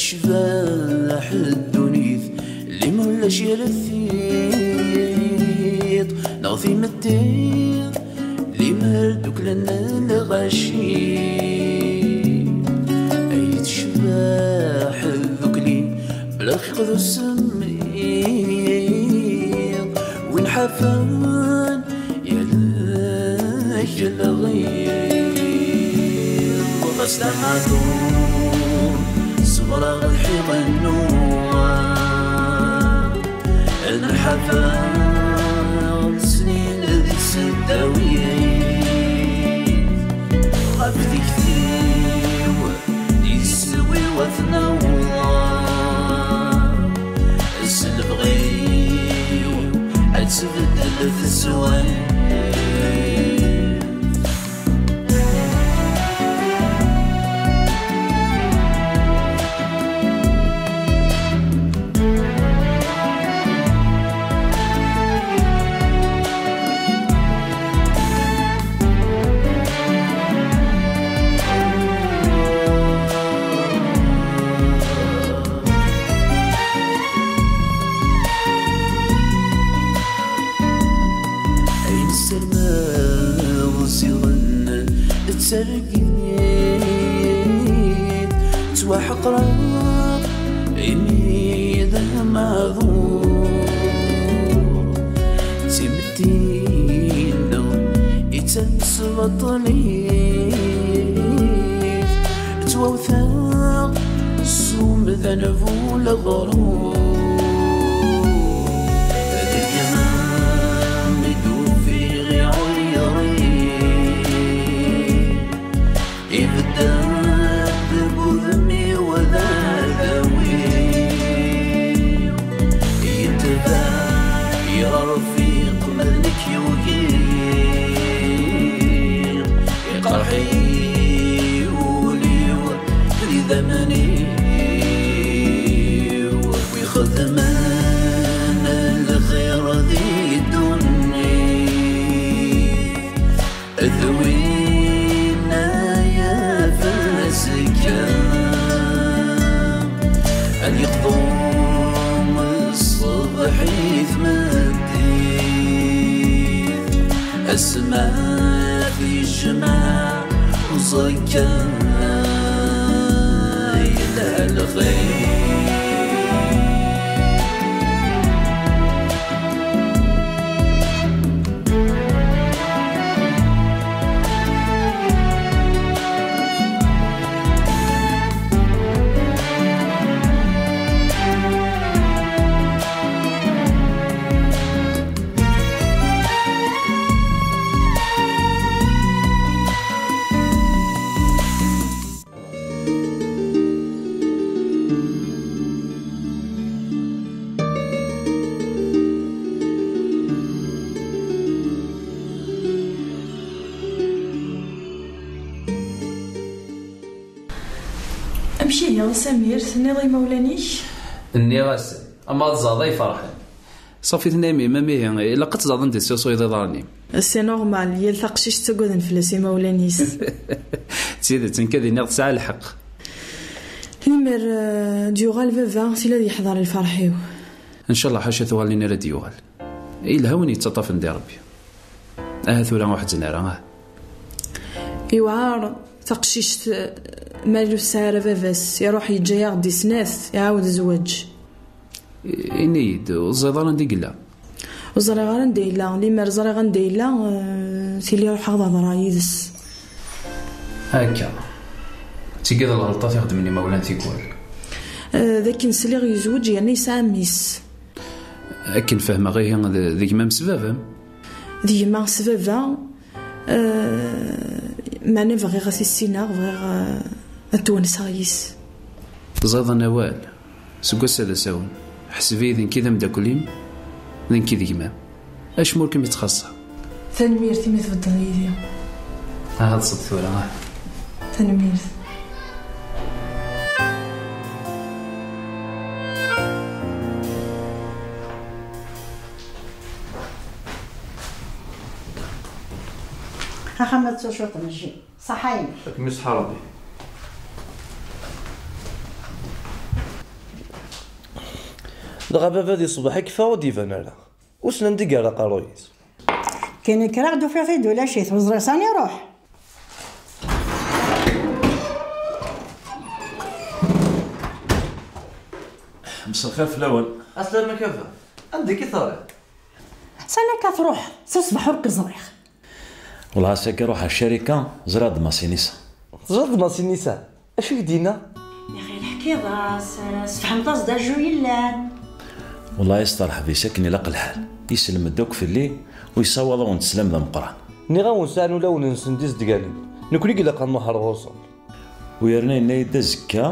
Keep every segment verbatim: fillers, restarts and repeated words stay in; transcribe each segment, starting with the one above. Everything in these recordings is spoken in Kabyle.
Tecbeḥ ddunit, limer ulac yir tiṭ neɣ timetti, limer dduklen lɣaci. Ay tecbeḥ tdukli, bla lxiq d usemmiḍ, win ḥafen yal lɣiḍ. Ɣas d amaɛṭub, ṣebreɣ lḥiḍ n nnuɣ, ad nḥafa snin di tseddawin. Ɣef tikti-w, iswi-w ad t-naweḍ, s lebɣi-w ad tbeddel tezwayt. Ayen ssermaɣ ziɣen d targit, ttwaḥeqreɣ imi d amaɛduṛ. D timetti-nneɣ i tt-nesbaṭlit, ttwawteɣ s umdan bu leɣrur. Deg yemma mi d-ufiɣ iɛuyeṛ-iw, ibedd-d deg udem-iw d adaw-iw. Yetbeɛ, yerfiq ma d nekk yugi, iqerḥ-iyi wul-iw d idammen-iw. Wi xedmen lxir di ddunit, d winna yaf azekka, ad yeqḍu ṣṣbeḥ i tmeddit, asma tijmeɛ uẓekka yelha lxir. Amek ihi a Samir, tenniḍ i imawlan-ik? Nniɣ-asen, ama ad ẓẓaḍ ay ferḥen. Ṣafi, tenna-yam yemma-m ihi ilaq ad tẓẓaḍ anda i tessusuyeḍ iḍarren-im. C'est normal, yal taqcict ttaggaden fell-as imawlan-is. D tidet, nekk ad iniɣ tesɛa lḥeqq. Limer, euh, d-yuɣal baba, tili ad yeḥḍer lferḥ-iw. Ncallah ḥaca tuɣalin ara d-yuɣal. Yelha win yettaṭṭafen di Rebbi. Aha tura ur ḥezzen ara, ah. Yewɛer taqcict, eh, ma ur tesɛi ara baba-s, iruḥ yeǧǧa-yaɣ-d i snat, iɛawed zzwaǧ. I-, ini-yi-d, ur teẓriḍ ara anda i yella? Ur ẓriɣ ara anda yella, limer ẓriɣ anda yella, eh, tili ruḥeɣ ad hedreɣ yid-s. Akka. D tigi d lɣelṭat i xeddmen imawlan tikwal. Eh, d akken sliɣ yezweǧ yerna yesɛa mmi-s. Akken fehmeɣ ihi d, d gma-m s baba-m? D gma s baba, eh, meɛna bɣiɣ ad t-issineɣ, bɣiɣ, eh, ad twenseɣ yis. Teẓriḍ a Nawal, seg wass-a d asawen, ḥseb-iyi d nekk i d ameddakel-im, d nekk i d gma-m. Acemma ur kem-ittxaṣṣa. Tanemmirt imi tbeddeḍ yid-i. Aha, ḍṣ-d tura, ah. Tanemmirt. Axxam ad tucwiḍ n jus. Ṣaḥa-inek. Ad kem-iṣeḥḥa Ṛebbi. Dɣa baba di ṣṣbeḥ ikfa ur d-iban ara. Wissen anda i yerra aqerruy-is. Kini kkreɣ-d ufiɣ-t-id ulac-it, ur ẓriɣ sani iruḥ. Mselxir fell-awen. Aslama a baba. Anda akka i terriḍ? Sani akka truḥeḍ? Si ṣṣbeḥ ur k-ẓriɣ. Wellah ass-agi ruḥeɣ ccarika, ẓriɣ-d Masinisa. Teẓriḍ-d Masinisa? Acu i k-d-yenna? Yaxi ḥkiḍ-as, sfehmeḍ-as-d acu yellan. Wellah yesteṛḥeb-is akken ilaq lḥal. Iselmed akk fell-i, u yessawaḍ-awen-d sslam d ameqqran. Nniɣ-awen sɛan ulawen-nsen d izedganen. Nekkni i ilaq ad nruḥ ar ɣur-sen. U yerna yenna-yi-d azekka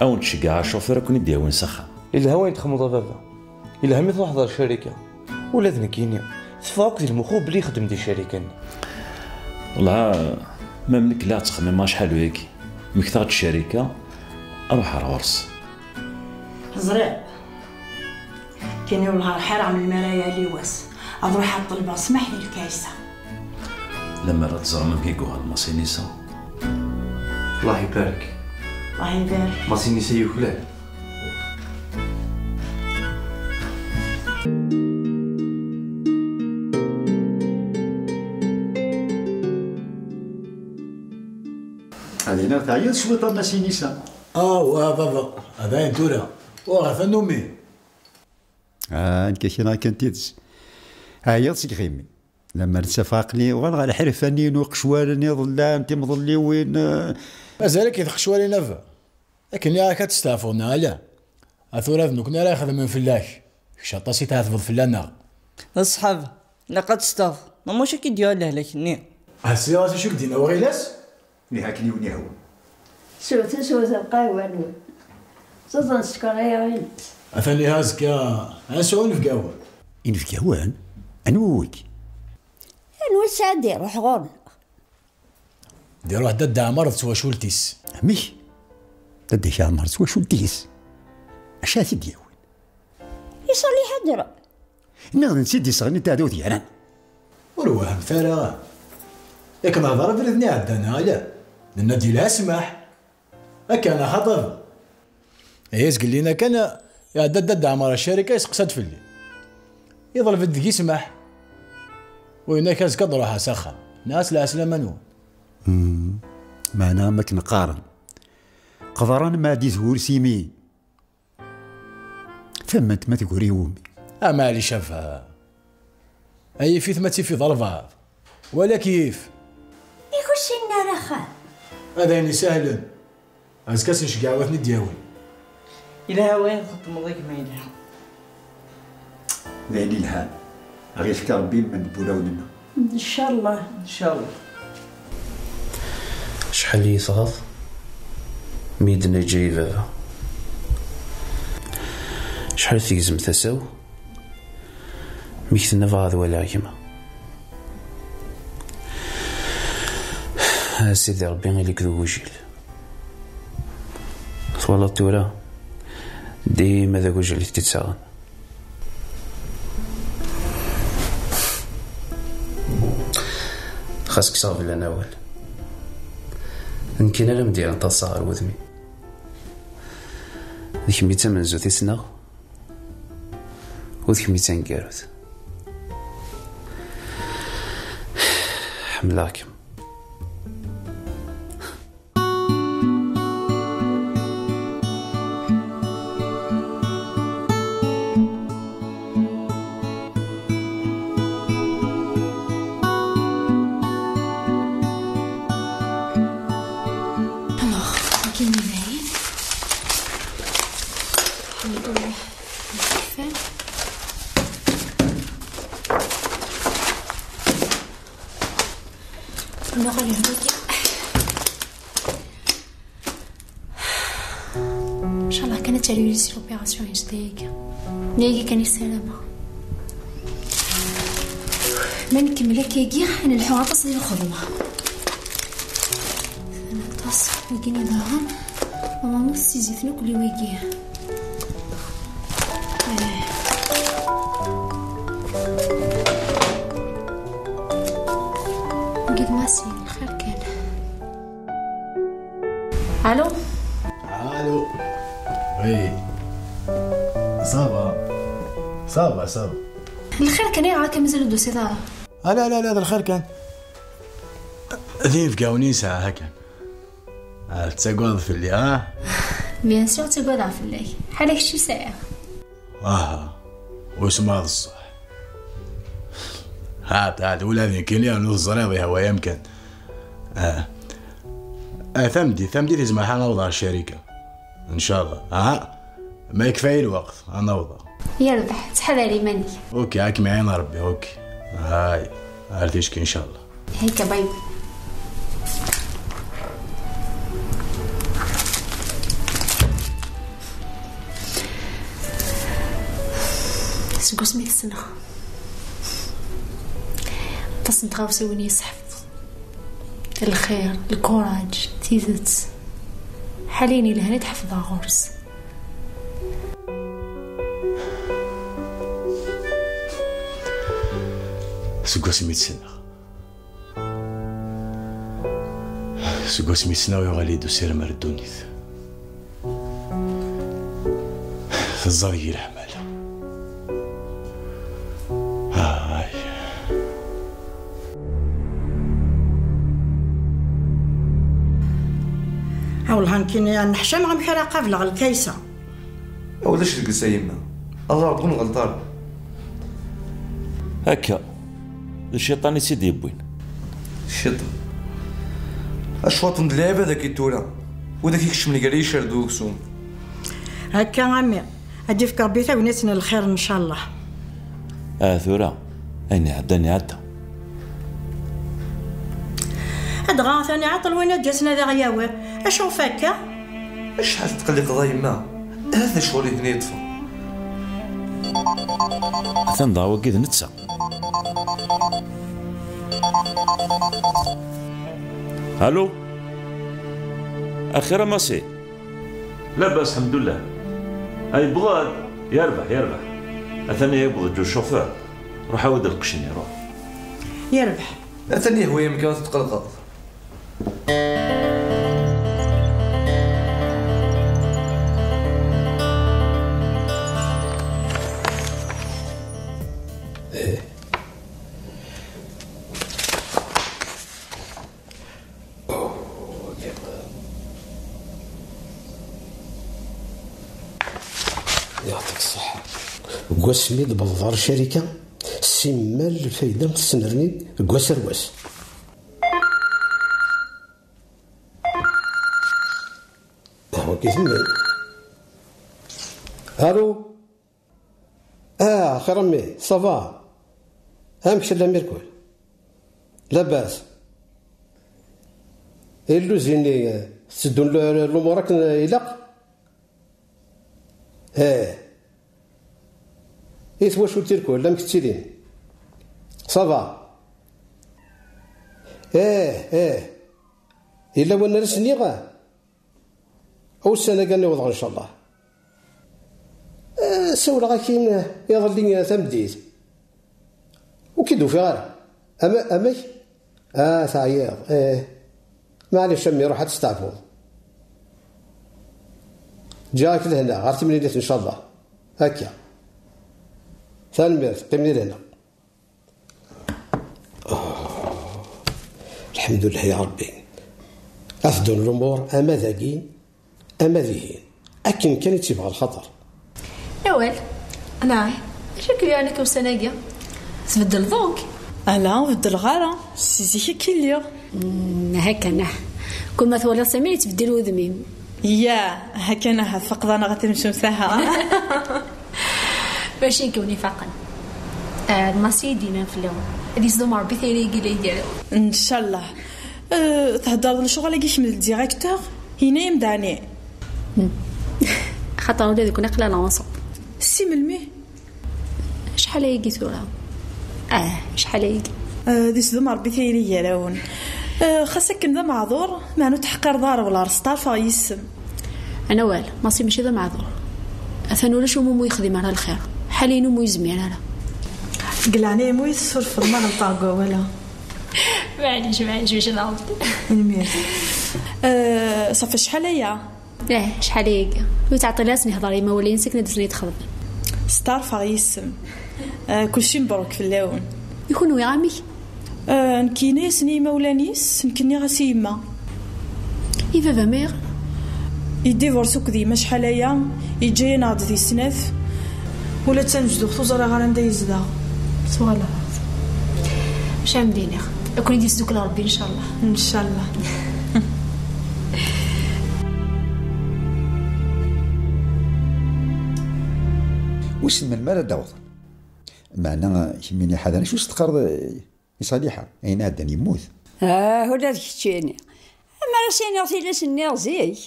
ad wen-d-ceggɛeɣ acufur ad ken-id-yawin s axxam. Ilha wayen txedmeḍ a baba. Ilha mi truḥeḍ ar ccarika. Ula d nekkini, teffeɣ akk di lmux belli ixeddem di ccarika-nni. Wellah, ma nekk la ttxemmimeɣ acḥal uyagi. Mmektaɣ-d ccarika, ruḥ ar ɣur-s. Ẓriɣ. Kini wellah ḥareɣ melmi ara yali wass. Ad ruḥeɣ ad ṭelbeɣ ssmaḥ di lkaysa. Lemmer ad teẓrem amek i yuɣal Masinisa. Allah ibarek. Allah ibarek. Masinisa yuklal. Ad iniɣ teɛyiḍ cwiṭ a Masinisa. Ah, wa baba, dayen tura. Uɣeɣ tannumi. Ah, nekk kra kan tidet. Ɛyiɣ seg yiɣimi. Lemmer ttafeɣ aql-i uɣaleɣ ɣer lḥirfa-nni n uqecwal-nni iḍellan, timḍelliwin, eh. Mazal-ik i tqecwalin a baba? Akken nniɣ-ak ad testeɛfuḍ neɣ ala? A tura d nekkni ara ixedmen fell-ak. Kečč aṭas i tɛetbeḍ fell-aneɣ. D ṣṣḥab, ilaq ad testeɛfuḍ. Ma mačči akka i d-yuɣal lehlak-nni. Ah, sliɣ-as acu i k-d-yenna uɣilas? Niha akken i wen-yehwa. Swet, swet lqahwa-nwen. Ẓẓan sskeṛ ay aɣilet. Atan iha azekka ad nesɛu inebgawen. Inebgawen? Anwa wigi? Anwa sɛad iruḥ ɣur-neɣ? Diruḥ Dda Ɛmer d twacult-is. Amek? Dda Ɛmer d twacult-is? Acu ara t-id-yawin? Iṣalli ḥadra. Nniɣ d netta i d-isɣen i teɛdawt gar-aneɣ. Ur wehhmet ara. Yak nehder abrid-nni iɛeddan, ala? Nenna-d yelha ssmaḥ. Akka, neɣ xaṭi? Ihi zgellin-a kan, iɛedda Dda Ɛmer ar ccarika, yesteqsa-d fell-i. Yeḍleb-d deg-i ssmaḥ. U yenna-k azekka ad ruḥeɣ s axxam. Nniɣ-as lɛeslama-nwen. Hmm. Meɛna am akken qqaren. Qeḍran ma d-izwur s imi. Tamment ma tguri i wumi. A maɛlic a baba. Ay ifit ma tifiḍ albaɛḍ. Wala akeyyif. Yak ur ssinen ara axxam. Ad ayen isehlen. Azekka ad s-nceggeɛ wa ten-id-yawin. Yelha wayen txeddmeḍ a gma, yelha. D ayen ilhan. Ad ɣ-ifk Rebbi lmend n wulawen-nneɣ. Ncallah. Ncallah. Acḥal i yi-tɣaḍ mi yi-d-yenna yeǧǧa-yi baba. Acḥal i tegzem tasa-w mi k-tenna bɣiɣ ad waliɣ gma. A Sidi Rebbi, ili-k d ugujil. Twalaḍ tura? Dima d agujil i t-id-ittaɣen. Xas kkseɣ fell-am awal. D nekkini ara m-d-yerren taḍsa ɣer wudem-im. D kemm i d tamenzut i ssneɣ, u d kemm i d taneggarut. Ḥemmleɣ-kem. Alors, ok, on y va. Nuɣal ar wagi. Ncallah kan ad terwel si l'opération yezda-yagi. Nnig kan i ssarameɣ. Ma nkemmel akkagi, ad nelḥu aṭas di lxedma. Aṭas wigi n iḍarren, normalement ssiziten akk lli wigi. Eh. Wigi d Masin, xir kan. Allô? Allô? Oui. Ça va. Ça va, ça va. Lxir kan, ayɣer akka mazal ur d-tusiḍ ara? Ah, la, la, la, d lxir kan. D inebgawen i nesɛa, ha kan. Ah, tettagadeḍ fell-i, ah? Bien sûr, ttagadeɣ fell-ak. Ḥala kečč i sɛiɣ. Aha, usma d ṣṣeḥ. Ha, ha, ula d nekkini ur teẓriḍ yehwa-yam kan. Ah. Ah, tameddit, tameddit izmer ḥa naweḍ ɣer ccarika. Ncallah. Ah, ma yekfa-yi lweqt, ad naweḍ. Yerbeḥ, ttḥadar iman-ik. Ok, ad kem-iɛin Rebbi, ok. Hay, ar ticki, ncallah. Hekka, bye bye. Seg wasmi i t-ssneɣ, aṭas n tɣawsiwin i yesseḥfeḍ. Lxir, lkuraǧ, tidet. Ḥala ayen yelhan i d-ḥefḍeɣ ɣur-s. Seg wasmi i t-ssneɣ. Seg wasmi i t-ssneɣ yuɣal-iyi-d usirem ar ddunit. Teẓẓad-iyi leḥmala. Ay. Awellah, nekkini neḥcameɣ amek ara qableɣ lkaysa. Ulac deg-s a yemma. Allah Rebbi ur nɣelleḍ ara. Akka. D cciṭan i tt-id-yewwin. Cciṭan. Acwaṭ n lɛibad akka tura. Widak ikecmen gar yiccer d uksum. Akka a mmi. Ad d-yefk Rebbi tagnit n lxir, ncallah. Ah, tura, ayen iɛeddan iɛedda. Dɣa atan iɛeṭṭel win ad d-yasen ad aɣ-yawi. Acu ɣef akka? Acḥal tetqelliqeḍ a yemma? Ahat d ccɣel i ten-yeṭṭfen. Atan daɣ wagi d netta. Allô? Axir a Massi? Labas, lḥemdullah. Ay, yewweḍ-d? Yerbeḥ, yerbeḥ. Atan yewweḍ-d ucufur. Ruḥ awi-d lqecc-nni, ruḥ. Yerbeḥ. Atan yehwa-yam kan tetqelqeḍ. Yeɛṭik ṣṣeḥḥa. Deg wasmi d-tewwḍeḍ ɣer ccarika, simmal lfayda tettnerni deg wass ar wass. Ah, wagi temmi. Allô? Ah, xir a mmi, ça va? Amek tella mirkul? Labas. Illuzin-nni, tetteddun l-, l-, lumuṛ akken ilaq? Eh. I twacult irkul, amek ttilin? Ça va? Eh, eh. Yella win ara s-nniɣ? Ussan-agi ad niweḍ, ncallah. Eh, sawleɣ-ak-in, eh, iḍelli, eh, tameddit. Ur k-id-ufiɣ ara. Ama-, amek? Ah, teɛyiḍ. Eh. Maɛlic, a mmi, ruḥ ad testeɛfuḍ. Ǧǧiɣ-ak lehna, ɣer timlilit, ncallah. Akka. Tanemmirt, qqim di lehna. Lḥemdullah ya Rebbi. Ad ddun lumuṛ ama dagi, ama dihin. Akken kan i tt-yebɣa lxaṭer. Awal, neɛ, acu k-yuɛan akka ussan-agi? Tbeddleḍ akk? Ala, ur beddleɣ ara. Si zik akka i lliɣ. Mm, hakan, ah. Kul ma twaliḍ Samir yettbeddil wudem-im. Ya, hakan, ah, tfaqeḍ-aneɣ a tamcumt, aha. Mačči nekk i wen-ifaqen. Ah, d Massi i d-yennan fell-awen. Ad yesdum Rebbi tayri-agi la igar-awen. Ncallah. Eh, theddreḍ lecɣal-agi kemm d le directeur? Yenna-yam-d ɛni? Hmm. Xaṭer ula d nekkni aql-aneɣ ensemble. Si melmi? Acḥal ayagi tura? Ah, acḥal ayagi? Eh, ad yesdum Rebbi tayri gar-awen. Eh, xas akken d ameɛḍur, meɛna ur teḥqireḍ ara wala ur steɛṛfeɣ yis-m. Anawal, Massi mačči d ameɛḍur. Atan ulac umi ur yexdim ara lxir. Ḥala-inu ur yezmir ara. Deg leɛnaya-m ur yi-tessurfeḍ ma ɣelṭeɣ deg wawal-a. Maɛlic, maɛlic, mačči d aɣbel. Tanemmirt. Eh, ṣafi acḥal aya? Eh, acḥal ayagi. Ur teɛṭil ara ad sen-ihḍer i yimawlan-ines akken ad d-asen ad yi-d-xedmen. Steɛṛfeɣ yes-m. Ah, kulci mebruk fell-awen. I kunwi, amek? Ah, nekk yenna-yasen i yimawlan-is, nekk nniɣ-as i yemma. I baba-m ayɣer? Yeddivorce akked yemma acḥal aya, yeǧǧa-yaneɣ-d di snat. Ula d tanezduɣt ur ẓriɣ ara anda yezdeɣ. Twalaḍ. Maca am d-iniɣ, ad ken-id-yesdukkel Rebbi, ncallah. Ncallah. Wissen melmi ara d-awḍen? Meɛna kemmini ḥader, acu s-teqqareḍ i Ṣaliḥa? Ayen iɛeddan yemmut. Ah, ula d keččini. Amar as-iniɣ tilas-nni zik.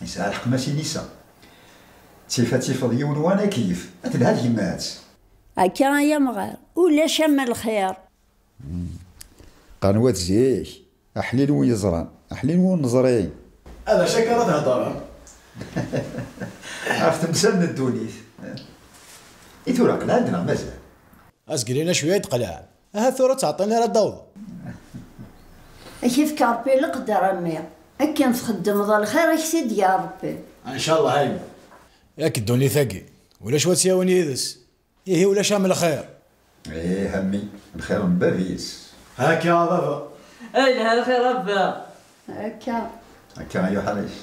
Yesɛa lḥeqq Masinisa. Ttif ad tifeḍ yiwen wan akeyyef. Ad telha tyemmat. Akka ay amɣar, ulac am lxir. Qqaren wat zik, aḥlil win yeẓran, aḥlil win neẓri. Ad acu akka ara theddreḍ? Ɣef temsal n ddunit. I tura qelɛen-d neɣ mazal? Azgel-in acwi ay d-qelɛen. Ahat tura ur ttɛeṭṭilen ara ad d-awḍen. Ad k-ifk Ṛebbi leqder, a mmi. Akken txeddmeḍ lxir, ad k-t-id-yerr Ṛebbi. Ncallah a yemma. Yak ddunit-agi, ulac wa tt-yawin yid-s. Ihi ulac am lxir. Ih a mmi, lxir n bab-is. Akka a baba. Ay lha lxir a baba. Akka. Akka ay uḥric.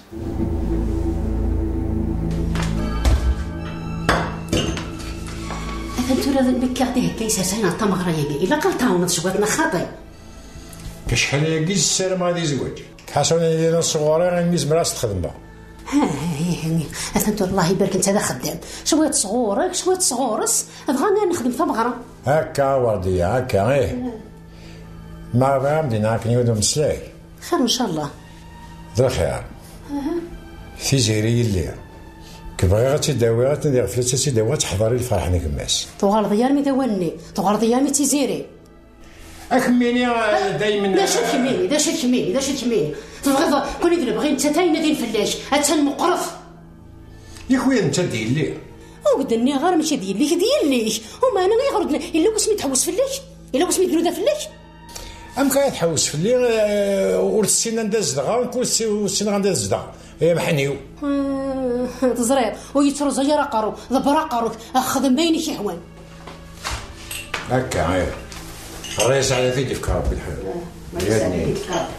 Atan tura d nekk i ɣ-d-ihegga isersayen ɣer tameɣra-agi. Ilaq ad tɛawneḍ cwiṭ neɣ xaṭi? Acḥal ayagi ssarameɣ ad izweǧ. Ḥasan yili sɣur-i imi zemreɣ ad s-t-xedmeɣ. Ha, ha, ha, ha. Atan tura Allah ibarek, netta d axeddam. Cwiṭ sɣur-k, cwiṭ sɣur-s, dɣa ad nexdem tameɣra. Akka a Werdiya, akka, ih. Ma bɣiɣ ad m-d-iniɣ akken yiwen umeslay. Xir, ncallah. D lxir. Tiziri yelli. Bɣiɣ ad tt-id-awiɣ, ad tt-id-awiɣ, ad tt-id-awiɣ, ad teḥḍer i lferḥ n gma-s. Tuɣaleḍ-iyi armi d awal-nni, tuɣaleḍ-iyi armi d Tiziri. Ad kem-iniɣ, eh, daymen, d acu d kemmini, d acu d kemmini, d acu d kemmini? Tebɣiḍ kuni d lebɣi, nettat ayen ad in fell-ak, attan meqqret. Yak wi d netta d yelli? Ur k-d-nniɣ ara mačči d yelli-k, d yelli-k. Umeɛna ayɣer ur d-, yella wasmi d-tḥewwes fell-ak? Yella wasmi d-tnuda fell-ak? Amek ara tḥewwes fell-i, eh, ur tessin anda zedɣeɣ, nekk ur tessi-, ur ssineɣ anda zedɣeɣ, ay amḥenni-w. Ah, teẓriḍ, ur yettruẓu ara aqerru, ḍebber aqerru-k, xdem ayen i k-ihwan. Akka, eh. Ṛṛay-is ɛad ad t-id-yefk Ṛebbi lḥal. Ah, ma yesɛa ad t-id-yefk Ṛebbi.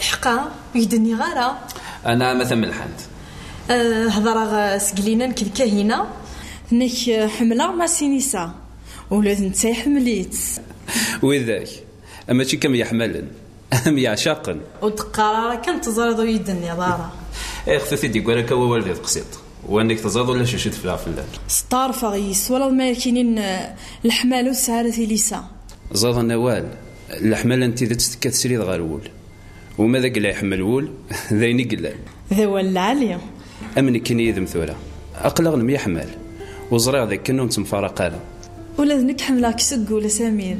Iḥqa, ur k-d-nniɣ ara. Anɛam a tamelḥant. Eh, hedreɣ, eh, s Glina nekk d Kahina. Tenna-k, eh, ḥemmleɣ Masinisa. Ula d netta iḥemmel-itt. Widak, mačči kam yeḥmalen, am yeɛcaqen. Ur d-qqar ara kan, teẓriḍ ur yi-d-tenniḍ ara. Ayɣef ur t-id-yeggar akka wawal di teqsiṭ? Wannig teẓriḍ ulac acu tefleɣ fell-ak. Steɛṛfeɣ yes, twalaḍ ma akinin, eh, leḥmala ur tesɛi ara tilisa. Ẓriɣ a Nawal, leḥmala n tidet tekkat srid ɣer wul. Uma d agla iḥemmel wul, d ayen i yellan. D awal lɛali. Am nekkini yid-m tura. Aql-aɣ nemyeḥmal. U ẓriɣ d akken ur nettemfaraq ara. Ula d nekk ḥemmleɣ-k seg wul, a Samir.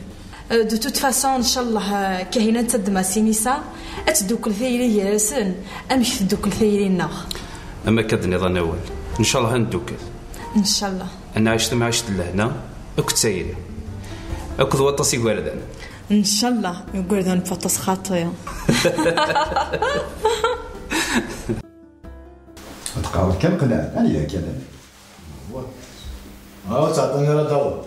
Euh, de toute façon, ncallah, euh, Kahina d tadma Sinisa, ad teddukel tayri gar-asen, amek teddukel tayri-nneɣ. Am akka d-nniḍ a Nawal. Ncallah ad neddukel. Ncallah. Ad nɛic tamɛict n lehna, akked tayri. Akked waṭas igerdan. Ncallah, igerdan n waṭas xaṭi. Ad teqqareḍ kan qelɛen, anida kan. Ur ttɛeṭṭin ara ad d-awḍen.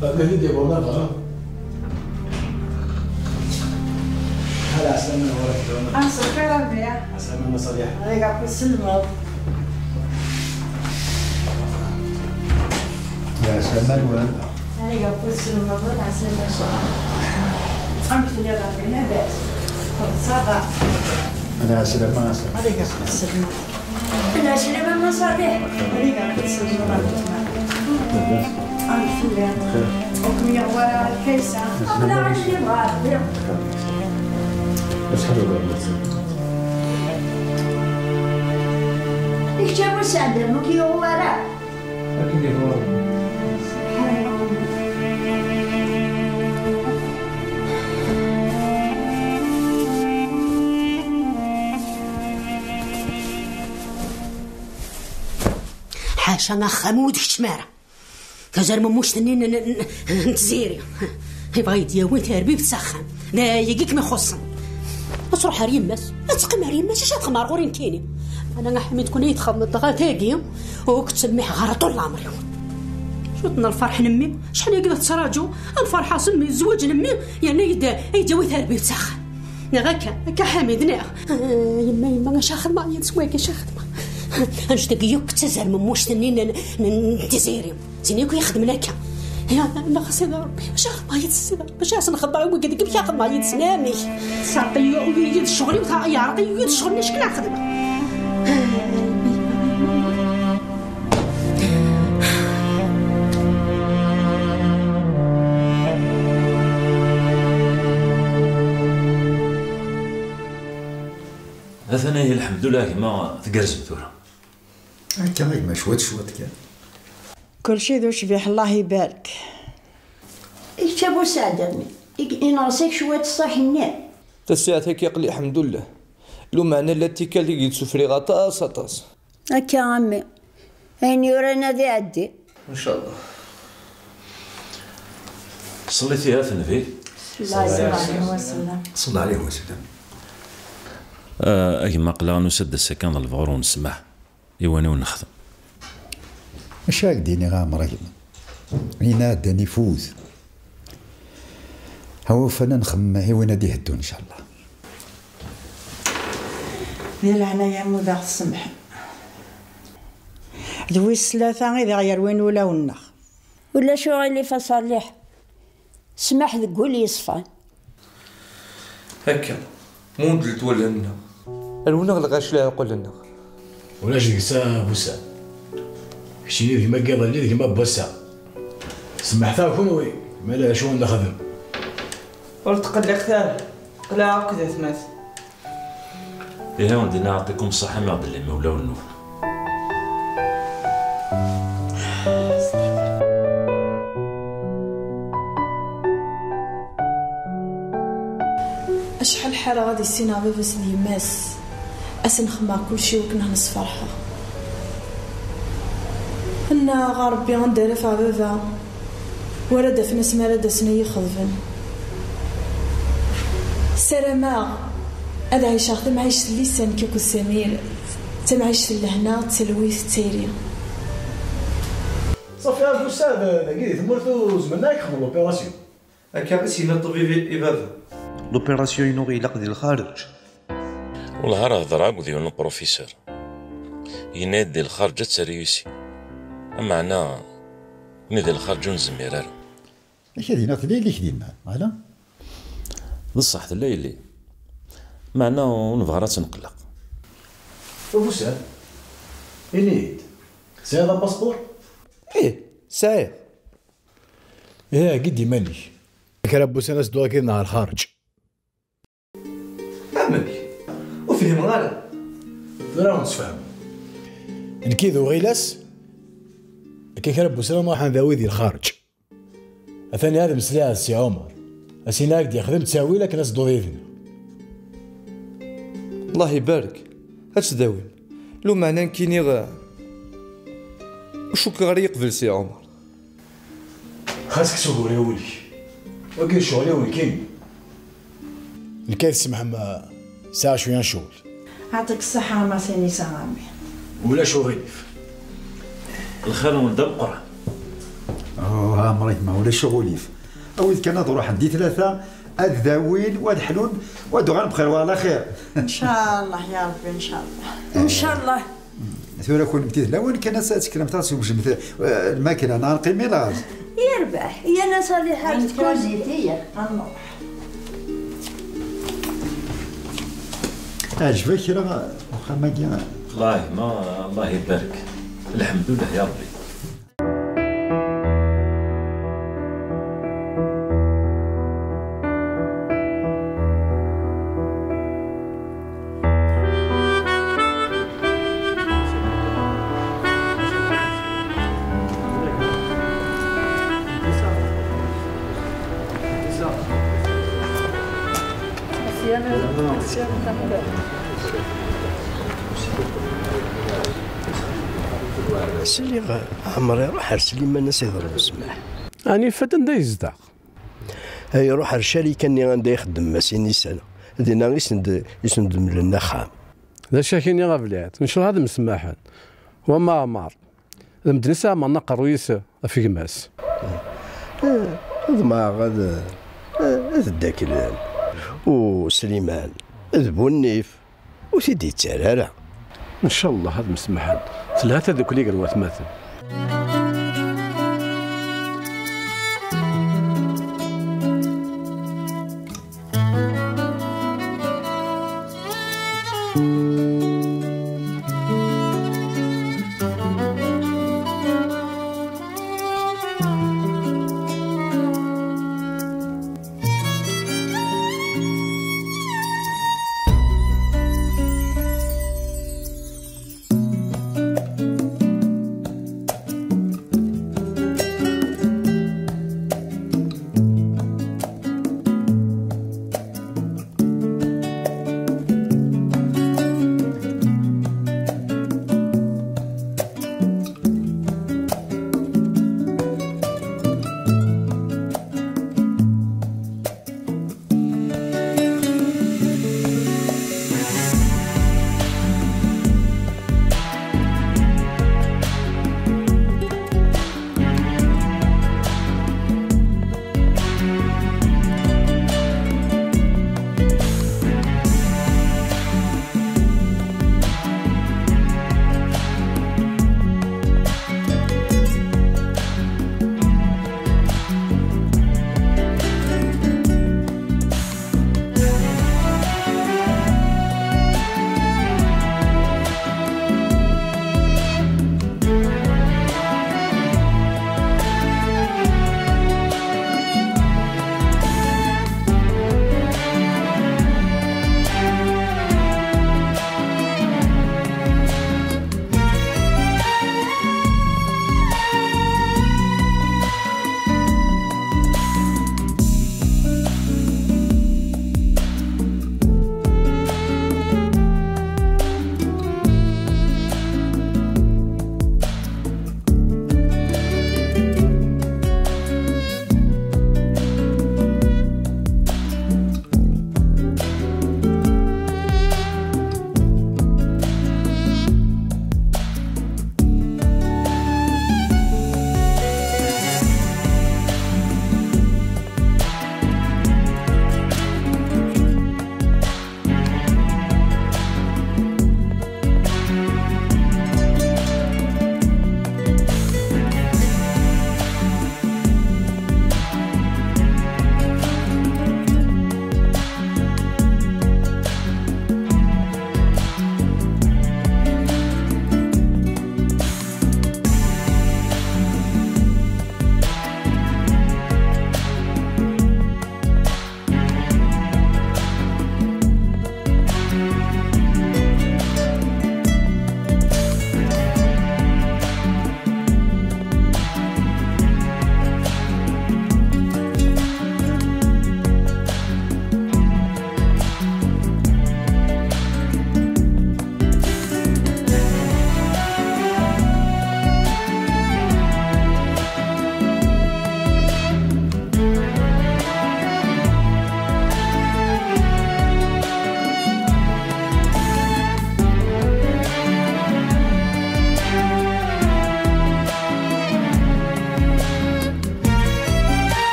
Akken i d-iwala dɣa. Ala ɛeslama-nwen. Ɛeslama a Rebbi. Ɛeslama a Maṣaliḥ. Ad ak-selmeɣ. Ɛeslama-nwen. Ad ak-selmeɣ, ɛeslama. Amek telliḍ a Rebbi, labas? Ṣaba. Ɛeslama, ɛeslama. Ad ak-selmeɣ. Lɛeslama a Maṣaliḥ. Amek telliḍ? Ur kem-yuɣ wara Kaysa? Aql-aɣ akken yebɣa Rebbi. Acḥal ur ɣ-yuɣ? I kečč a Bu Sɛid, ur k-yuɣ wara? Akken yebɣa Rebbi. Aca axxam ur d-keččem ara. Tazermemmuct-nni n, n, n, n Tiziri. Yebɣa ad yi-d-yawi tarbibt s axxam. D ayagi i kem-ixuṣṣen. Ad truḥ ar yemma-s. Ad teqqim ar yemma-s. Acu ad texdem ar ɣur-i nekkini? Ana a Ḥmid, kun ay txedmeḍ dɣa tagi, ur k-ttsemmiḥeɣ ara ṭul leɛmer-iw. Cwiṭ n lferḥ n mmi. Acḥal-agi la tettraǧu. Ad ferḥeɣ s mmi, zzwaǧ n mmi, yerna ay d-, ay d-yawi tarbibt s axxam. Neɣ akka, akka Ḥamid, neɣ? Ah, yemma, yemma, acu xedmeɣ yid-s wagi, acu xedmeɣ? Annect-agi yakk d tazermemmuct-nni n, n, n Tiziri. Tin yakk i ixedmen akka. Ya, neɣ a Sidi Ṛebbi, acu xedmeɣ yid-s, Sidi Ṛebbi, acu as-nxedmeɣ i wagi, deg amek xedmeɣ yid-sen, amek? Tesɛerqeḍ-iyi ccɣel-iw, ta-, yeɛreq-iyi ccɣel-nni, acu kan xedmeɣ. Atan ihi, lḥemdullah, gma, tgerrzem tura. Akka a gma, cwiṭ, cwiṭ kan. Kulci d ucbiḥ, Allah ibarek. Ikečč a Bu Saɛd, a mmi. Ik-, ineɣs-ak cwiṭ ṣṣaḥ-nni. Tasaɛet-agi aql-i, lḥemdullah. Lumeɛna llan tikkal i d-sufriɣ aṭas, aṭas. Akka a mmi. Ayen yuran ad iɛeddi. Ncallah. Ṣellit ihi a Tenbi. Ṣelli ɛlih wasallam. Ah, a gma, aql-aɣ nusa-d ass-a kan d lebɣur u nesmaḥ i wayen i wen-nexdem. Acu ara k-d-iniɣ a Ɛmer a gma? Ayen iɛeddan ifut. Awufan ad nxemmem i win ad iheddun, ncallah. Di leɛnaya-m, ad aɣ-tsemḥem. D wis tlata i d aɣ-yerwin ulawen-nneɣ. Ulac uɣilif a Ṣaliḥ. Ssmaḥ deg wul yeṣfan. Akka, mundlet wallen-nneɣ. Rewneɣ lɣaci leɛqul-nneɣ. Ulac deg-s a Bu Saɛd. Keččini d gma n yiḍelli, d gma n wass-a. Semmḥet-aɣ kunwi, ma la acu ad nexdem. Ur tqelliqet ara, qleɛ akk d atmaten. Ihi, undina, yeɛṭikum ṣṣeḥḥa, mi ɣ-d-tellim ulawen-nwen. Acḥal ḥareɣ ad issineɣ baba-s d yemma-s, ad sen-xedmeɣ kulci i wakken ad ten-sferḥeɣ. Nnaɣ a Ṛebbi, anda ara afeɣ baba? Wara d-afen asmi ara d-asen ad iyi-xeḍben. Ssarameɣ ad ɛiceɣ tamɛict n lisan nekk akked Samir, tamɛict n lehna, d talwit, d tayri. Ṣafi a Bu Saɛd, dagi di tmurt ur zemren ara ad k-xedmen l'opération. Akka i s-yenna ṭṭbib i, i baba. L'opération-inu ilaq di lxareǧ. Wellah ar hedreɣ akked yiwen uprofisur. Yenna-yi-d di lxareǧ ad terreyusi. Ameɛna, mi di lxareǧ ur nezmir ara. Akka dinna tella yelli-k dinna, ala? D ṣṣeḥ, tella yelli. Meɛna ur nebɣi ara ad tt-nqelleq. A Bu Saɛd, ini-yi-d, tesɛiḍ apaspuṛ? Ih, sɛiɣ. Ihi, heggi-d iman-ik. Kra n wussan ad s-dduɣ akked-neɣ ɣer lxareǧ. Amek? Ur fhimeɣ ara. Tura ad nsefhem. Nekki d uɣilas, akka kra n wussan ad nruḥ ad ndawi di lxareǧ. Atan ad mmeslayeɣ d Si Ɛumer. Ad s-iniɣ ad k-d-yexdem ttawil akken ad tedduḍ yid-neɣ. Allah ibarek. Ad tdawim. Lumeɛna nekkini, ur cukkeɣ ara yeqbel Si Ɛumer. Xas kkes ugur i wul-ik. Wagi d ccɣel-iw nekkini. Nekk ad tsemḥem, sɛiɣ cwiya n ccɣel. Ɛṭik ṣṣeḥḥa a Masinisa a ɛemmi. Ulac uɣilif. Lxir-nwen d ameqqran. Oh, ɛemṛik ma ulac uɣilif. Awid kan ad ruḥen di tlata, ad dawin, wa ad ḥlun, wa ad uɣalen bxir wa ɛla xir. Ncallah ya Ṛebbi, ncallah. Ncallah. Tura kunemti d lawan kan ad tekremt ad twejdemt, eh, lmakla, neɣ neqqim i laẓ? Yerbeḥ, yal aṣaliḥ ar tkuzit, iya, ad nruḥ. Ɛejbek kra uxxam-agi? Wallahi ma, Allah ibarek. Lḥemdullah ya Ṛebbi. Sliɣ Ɛmer iruḥ ar Sliman ad s-iḍleb ssmaḥ. Ɛni ifat anda yezdeɣ? Iruḥ ar ccarika-nni anda ixeddem masin isana. Dinna i sen-d- i sen-d-mlen axxam. D acu ak-iniɣ a Blɛid, ncallah ad msemaḥen. Wamma Ɛmer, d medden i s-iɛemmren aqerruy-is ɣef gma-s. Ḍemɛeɣ ad ad ddaklen. U Sliman d bu nnif, ur t-id-yettarra ara. Ncallah ad msemaḥen. Telha tadukli gar watmaten.